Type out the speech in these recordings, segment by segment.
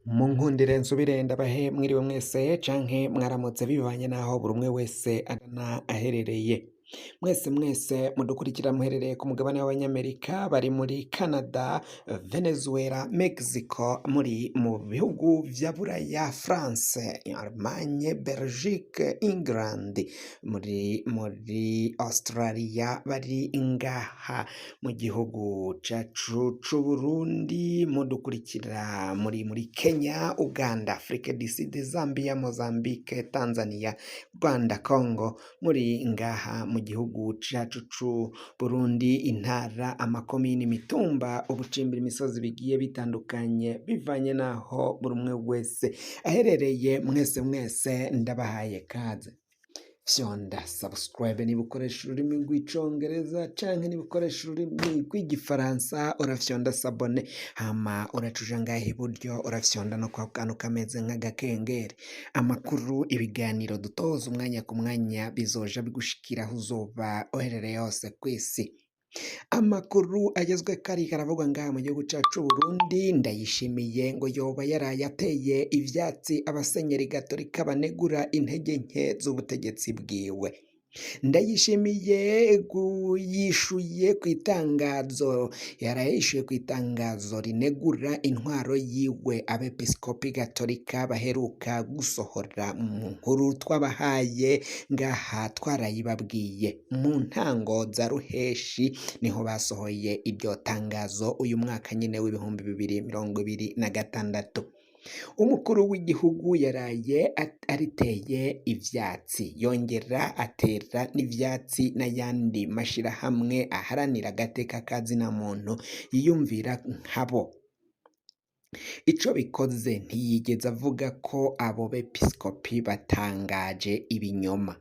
Munkundire nsubire ndabahe mwiriwe mwese canke mwaramutse bivanye n'aho buri umwe wese agana aherereye. Mwese mwese mudukurikira muherereye ku mugabane w'Abanyamerika, bari muri Canada, Venezuela, Mexico, muri mu bihugu vya Buraya, France, Allemagne, Belgique, England, muri Australia, bari ngaha mu gihugu cacu c'Uburundi, mudukurikira muri Kenya, Uganda, Afrique du Sud, Zambia, Mozambique, Tanzania, Rwanda, Congo, muri ngaha mu gihugu cacu c'Uburundi, intara, amakomini, imitumba, ubucimbira, imisozi bigiye bitandukanye bivanye n'aho buri umwe wese aherereye. Mwese mwese ndabahaye kaze. Fyonda subscribe niba ukoresha ururimi rw'Icongereza, canke niba ukoresha ururimi rw'Igifaransa urafyonda s'abonner, hama uraca uja ngaha iburyo urafyonda no kwa kantu kameze nk'agakengeri. Amakuru, ibiganiro dutoza umwanya ku mwanya bizoja bigushikira aho uzoba uherereye hose kw'isi. Amakuru agezweko ariko aravugwa ngaha mu gihugu cacu c'Uburundi: Ndayishimiye ngo yoba yaraye ateye ivyatsi abasenyeri gatolika banegura intege nke z'ubutegetsi bwiwe. Ndayishimiye yishuye kw'itangazo, yaraye yishuye kw'itangazo rinegura intwaro yiwe abepiskopi gatolika baheruka gusohora. Mu nkuru twabahaye ngaha twarayibabwiye, mu ntango za ruheshi niho basohoye iryo tangazo, uyu mwaka nyene w'2026. Umukuru w'igihugu yaraye ariteye ivyatsi, yongera atera n'ivyatsi n'ayandi mashirahamwe aharanira agateka ka zina muntu yiyumvira nkabo. Ico bikoze ntiyigeze avuga ko abo bepiskopi batangaje ibinyoma.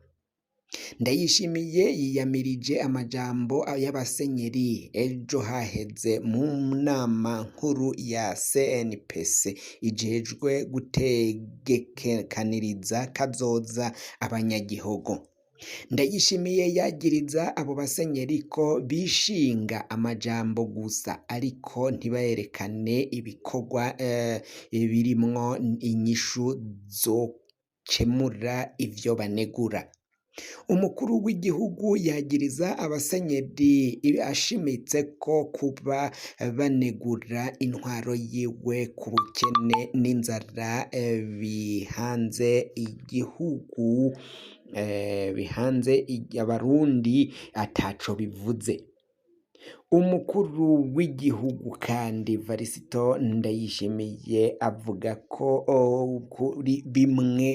Ndayishimiye yiyamirije amajambo y'abasenyeri ejo haheze mu nama nkuru ya CNPC ijejwe gutegekaniriza kazoza abanyagihugu. Ndayishimiye yagiriza abo basenyeri ko bishinga amajambo gusa ariko ntiberekane ibikorwa birimwo inyishu zokemura ivyo banegura. Umukuru w'igihugu yagiriza abasenyeri ashimitse ko kuba banegura intwaro yiwe ku bukene n'inzara bihanze igihugu, bihanze Abarundi, ataco bivuze. Umukuru w'igihugu kandi Varisito Ndayishimiye avuga ko kuri bimwe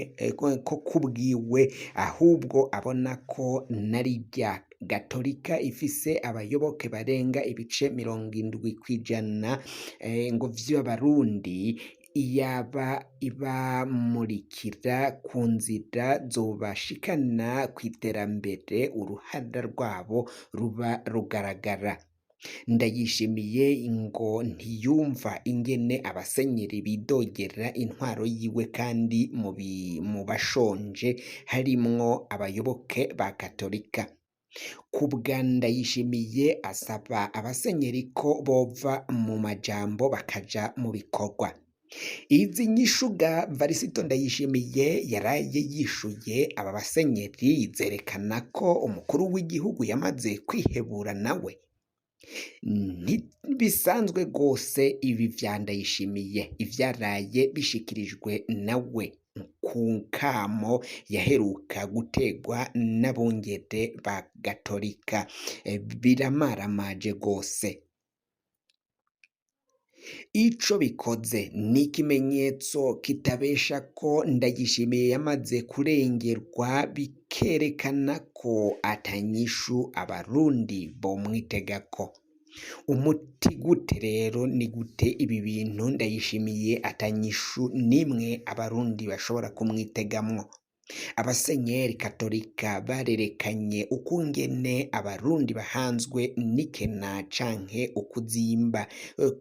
ko kubwiwe ahubwo abona ko narirya gatolika ifise abayoboke barenga ibice 70% ngo vy'Abarundi, iyaba ibamurikira ku nzira zobashikana kw'iterambere, uruhara rwabo ruba rugaragara. Ndayishimiye ngo ntiyumva ingene abasenyeri bidogera intwaro yiwe kandi mu bashonje harimwo abayoboke ba katolika. Kubwa Ndayishimiye, asaba abasenyeri ko bova mu majambo bakaja mu bikorwa. Izi nyishu ga Varisito Ndayishimiye yaraye yishuye aba basenyeri zerekana ko umukuru w'igihugu yamaze kwihebura nawe. Ntibisanzwe rwose ibi vya Ndayishimiye, ivyaraye bishikirijwe nawe ku kamo yaheruka gutegwa n'abungere ba gatolika, biramaramaje rwose. Ico bikoze ni ikimenyetso kitabesha ko Ndayishimiye yamaze kurengerwa, bikerekana ko atanyishu Abarundi bomwitegako. Umuti gute rero? Ni gute ibi bintu Ndayishimiye atanyishu nimwe Abarundi bashobora kumwitegamwo? Abasenyeri katolika barerekanye ukungene Abarundi bahanzwe n'ikena canke ukuzimba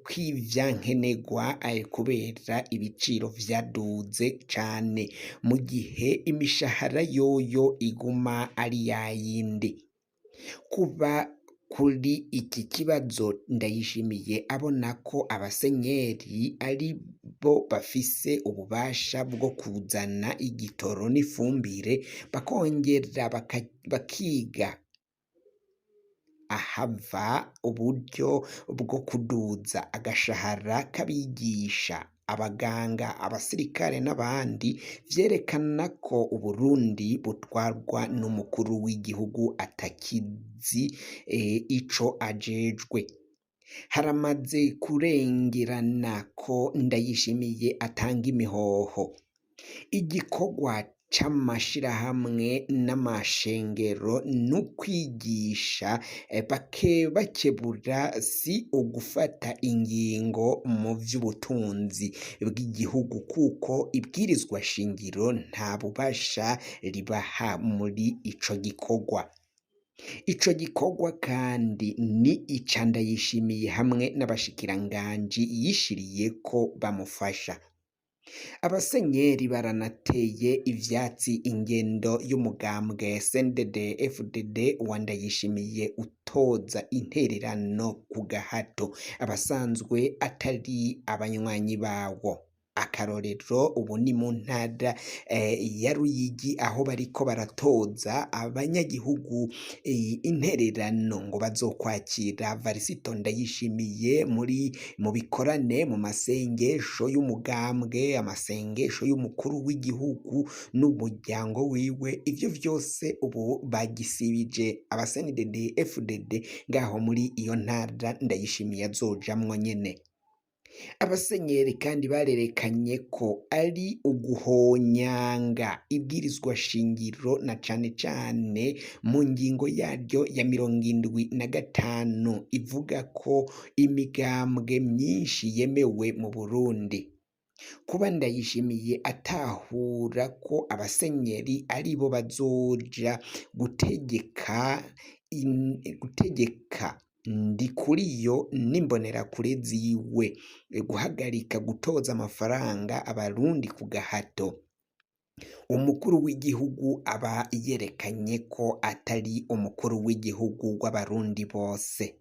kw'ivyankenerwa kubera ibiciro vyaduze cane, mu gihe imishahara yoyo iguma ari yayindi. Kuba Kuri iki kibazo Ndayishimiye abona ko abasenyeri ari bo bafise ububasha bwo kuzana igitoro n'ifumbire bakongera bakiga ahava uburyo bwo kuduza agashahara k'abigisha, abaganga, abasirikare n'abandi, vyerekana ko Uburundi butwarwa n'umukuru w'igihugu atakizi ico ajejwe. Haramaze kurengerana ko Ndayishimiye atanga imihoho. Igikorwa c'amashirahamwe n'amashengero n'ukwigisha bakebura si ugufata ingingo mu vy'ubutunzi bw'igihugu kuko ibwirizwa shingiro nta bubasha ribaha muri ico gikorwa. Ico gikorwa kandi ni ica Ndayishimiye hamwe n'abashikiranganji yishiriyeko bamufasha. Abasenyeri baranateye ivyatsi ingendo y'umugambwe CNDD FDD wa Ndayishimiye utoza intererano ku gahato abasanzwe atari abanywanyi bawo. Akarorero ubu ni mu ntara ya Ruyigi aho bariko baratoza abanyagihugu intererano ngo bazokwakira Varisito Ndayishimiye muri mu bikorane mu masengesho y'umugambwe, amasengesho y'umukuru w'igihugu n'umuryango wiwe, ivyo vyose ubu bagisibije aba CNDD FDD ngaho muri iyo ntara Ndayishimiye azojamwo nyene. Abasenyeri kandi barerekanye ko ari uguhonyanga ibwirizwa shingiro na cane cane mu ngingo yaryo ya 75 ivuga ko imigambwe myinshi yemewe mu Burundi. Kuba Ndayishimiye atahura ko abasenyeri aribo bazoja gutegeka Ndikuriyo n'imbonerakure ziwe guhagarika gutoza amafaranga abarundi ku gahato. Umukuru w'igihugu aba yerekanye ko atari umukuru w'igihugu w'abarundi bose.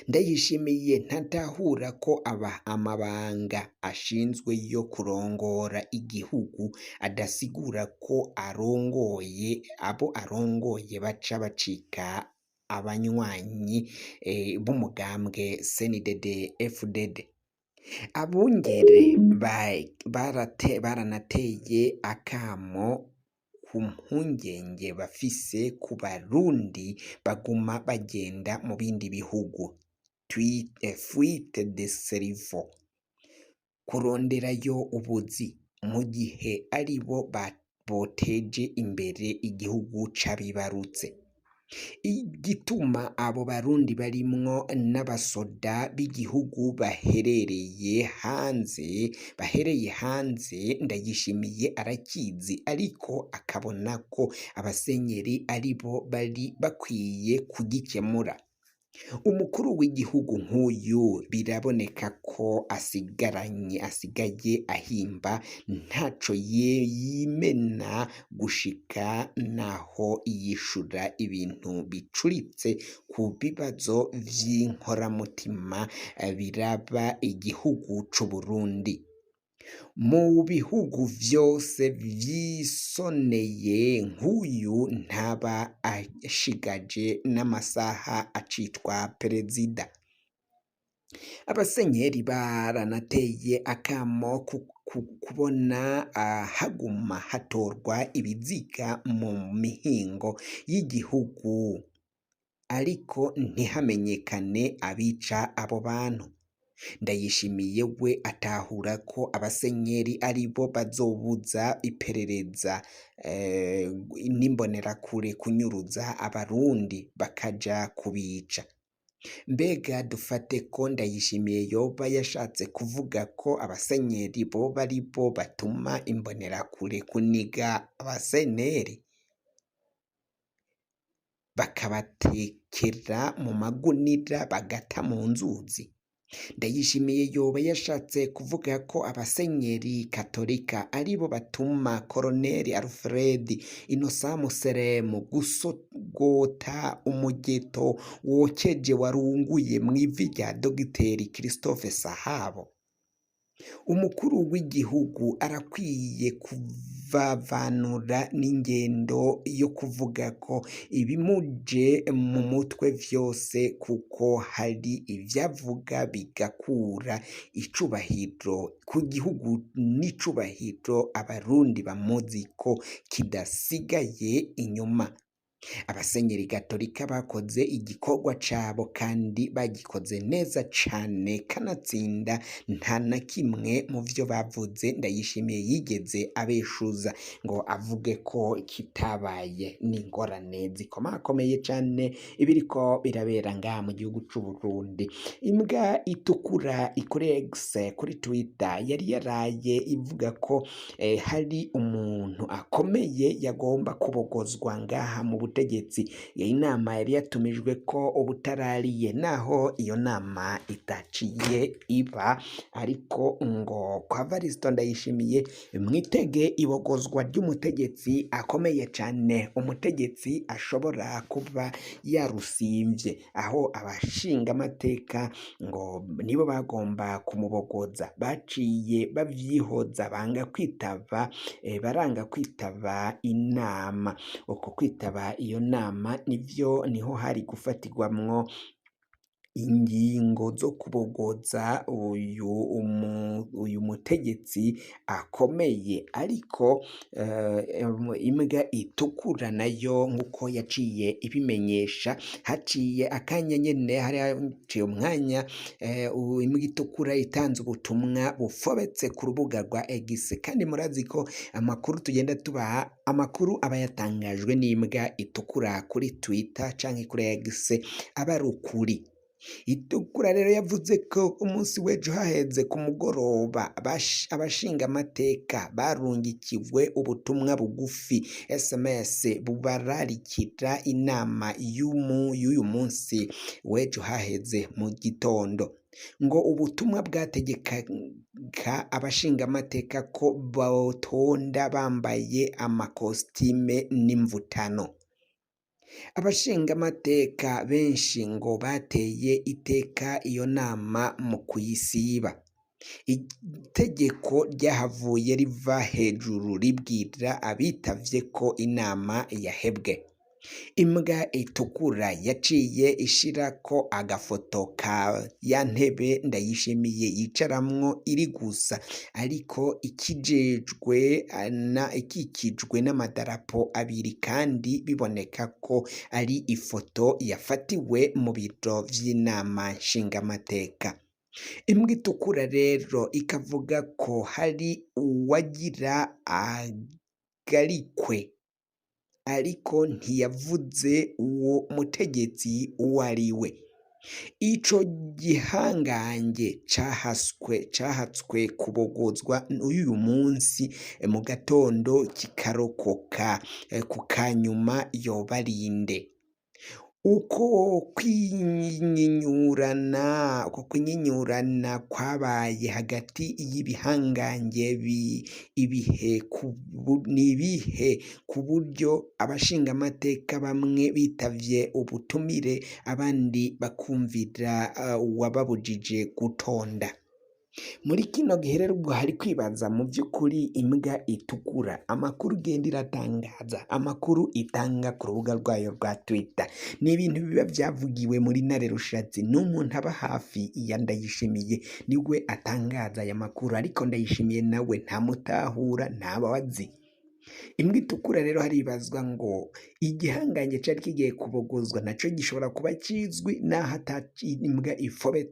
Ndayishimiye ntatahura ko aba amabanga ashinzwe yo kurongora igihugu adasigura ko arongoye abo arongoye baca bacika abanywanyi b'umugambwe CNDD FDD. Abungere baranateye akamo ku mpungenge bafise ku barundi baguma bagenda mu bindi bihugu fuite de cerveau, kuronderayo ubuzi mu gihe aribo boteje imbere igihugu c'abibarutse. Igituma abo barundi barimwo n'abasoda b'igihugu bahereye hanze Ndayishimiye arakizi ariko akabona ko abasenyeri aribo bari bakwiye kugikemura. Umukuru w'igihugu nk'uyu biraboneka ko asigaye ahimba ntaco yimena gushika naho yishura ibintu bicuritse ku bibazo vy'inkoramutima biraba igihugu c'Uburundi. Mu bihugu vyose vyisoneye nk'uyu ntaba ashigaje n'amasaha acitwa perezida. Abasenyeri baranateye akamo kubona haguma hatorwa ibiziga mu mihingo y'igihugu ariko ntihamenyekane abica abo bantu. Ndayishimiye we atahura ko abasenyeri aribo bazobuza iperereza n'imbonerakure kunyuruza abarundi bakaja kubica. Mbega dufate ko Ndayishimiye yoba yashatse kuvuga ko abasenyeri boba aribo batuma imbonerakure kuniga abaseneri bakabatekera mu magunira bagata mu nzuzi? Ndayishimiye yoba yashatse kuvuga ko abasenyeri katolika aribo batuma Koloneli Alfred Innocent Museremu gusogota umugeto wokeje warunguye mw'ivi rya Dogiteri Christophe Sahabo. Umukuru w'igihugu arakwiye kuvavanura n'ingendo yo kuvuga ko ibimuje mu mutwe vyose kuko hari ivyavuga bigakura icubahiro ku gihugu n'icubahiro abarundi bamuzi ko kidasigaye inyuma. Abasenyeri gatolika bakoze igikorwa cabo kandi bagikoze neza cane, kanatsinda nta na kimwe mu vyo bavuze Ndayishimiye yigeze abeshuza ngo avuge ko kitabaye. N'ingorane zikomakomeye cane ibiriko birabera ngaha mu gihugu c'Uburundi. Imbwa itukura kuri X kuri Twitter yari yaraye ivuga ko hari umuntu akomeye yagomba kubogozwa ngaha mu butegetsi. Iyi nama yari yatumijwe ko ubutarariye, naho iyo nama itaciye iba, ariko ngo kwa Varisito Ndayishimiye mwitege ibogozwa ry'umutegetsi akomeye cane, umutegetsi ashobora kuba yarusimvye, aho abashingamateka ngo nibo bagomba kumubogoza, baciye bavyihoza banga kwitaba, baranga kwitaba inama. Uko kwitaba iyo nama nivyo niho hari gufatirwamwo ingingo zo kubogoza uyu mutegetsi akomeye, ariko imbwa itukura nayo nkuko yaciye ibimenyesha, haciye akanya nyene, hari haciye umwanya, imbwa itukura itanze ubutumwa bufobetse ku rubuga rwa X, kandi murazi ko amakuru tugenda tubaha, amakuru aba yatangajwe n'imbwa itukura kuri Twitter canke kuri X aba ari ukuri. Itukura rero yavuze ko umunsi w'ejo haheze ku mugoroba abashingamateka barungikiwe ubutumwa bugufi SMS bubararikira inama y'uyu munsi w'ejo haheze mu gitondo. Ngo ubutumwa bwategeka abashingamateka ko botonda bambaye amakositime n'imvutano. Abashingamateka benshi ngo bateye iteka iyo nama mu kuyisiba. Itegeko ryahavuye riva hejuru ribwira abitavye ko inama yahebwe. Imbwa itukura yaciye ishirako agafoto ka ya ntebe Ndayishimiye yicaramwo iri gusa, ariko ikijejwe na ikikijwe n'amadarapo abiri, kandi biboneka ko ari ifoto yafatiwe mu biro vy'inama nshingamateka. Imbwa itukura rero ikavuga ko hari uwagira agarikwe, ariko ntiyavuze uwo mutegetsi uwo ari we. Ico gihangange cahatswe kubogozwa uyu munsi mu gatondo kikarokoka ku kanyuma yobarinde. Uko kwinyinyurana kwabaye hagati y'ibihangange ibihe n'ibihe, ku buryo abashingamateka bamwe bitavye ubutumire abandi bakumvira uwababujije gutonda. Muri kino gihe rero ubwo hari kwibaza mu by'ukuri imbwa itukura amakuru igenda iratangaza, amakuru itanga ku rubuga rwayo rwa Twitter ni ibintu biba byavugiwe muri Ntare Rushatsi, n'umuntu aba hafi ya Ndayishimiye niwe atangaza aya makuru, ariko Ndayishimiye nawe ntamutahura ntabazi. Imbwa itukura rero haribazwa ngo igihangange cari kigiye kubogozwa naco gishobora kuba kizwi, naho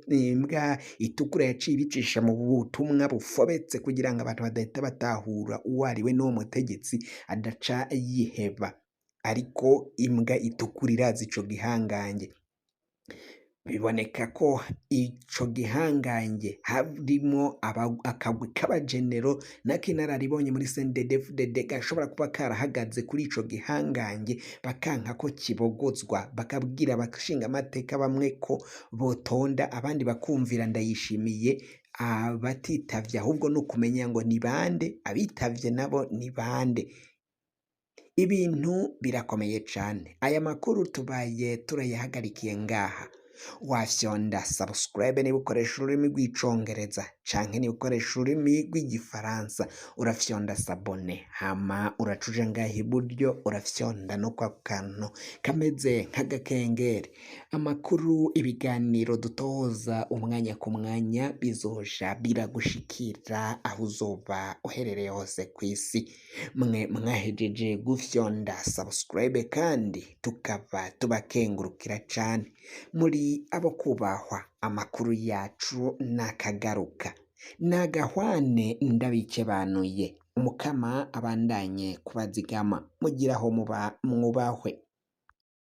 imbwa itukura yaciye ibicisha mu butumwa bufobetse kugira ngo abantu badahita batahura uwo ari we n'uwo mutegetsi adaca yiheba, ariko imbwa itukura irazi ico gihangange. Biboneka ko ico gihangange harimwo akagwi k'abajenero n'akinararibonye muri CNDD-FDD gashobora kuba karahagaze kuri ico gihangange, bakanka ko kibogozwa, bakabwira abashingamateka bamwe ko botonda, abandi bakumvira Ndayishimiye. Abatitavye ahubwo ni ukumenya ngo ni bande, abitavye nabo ni bande. Ibintu birakomeye cane. Aya makuru tubaye turayahagarikiye ngaha. Wafyonda subscribe niba ukoresha ururimi rw'icongereza, canke niba ukoresha ururimi rw'igifaransa urafyonda s'abonner, hama uraca uja ngaha iburyo urafyonda no kwa kantu kameze nk'agakengeri. Amakuru, ibiganiro dutoza umwanya ku mwanya bizoja biragushikira aho uzoba uherereye hose kw'isi. Mwe mwahejeje gufyonda subscribe kandi tukaba tubakengurukira cane, muri abo kubahwa. Amakuru yacu nakagaruka nagahwane, ndabikebanuye. Umukama abandanye kubazigama, mugira aho muba mwubahwe.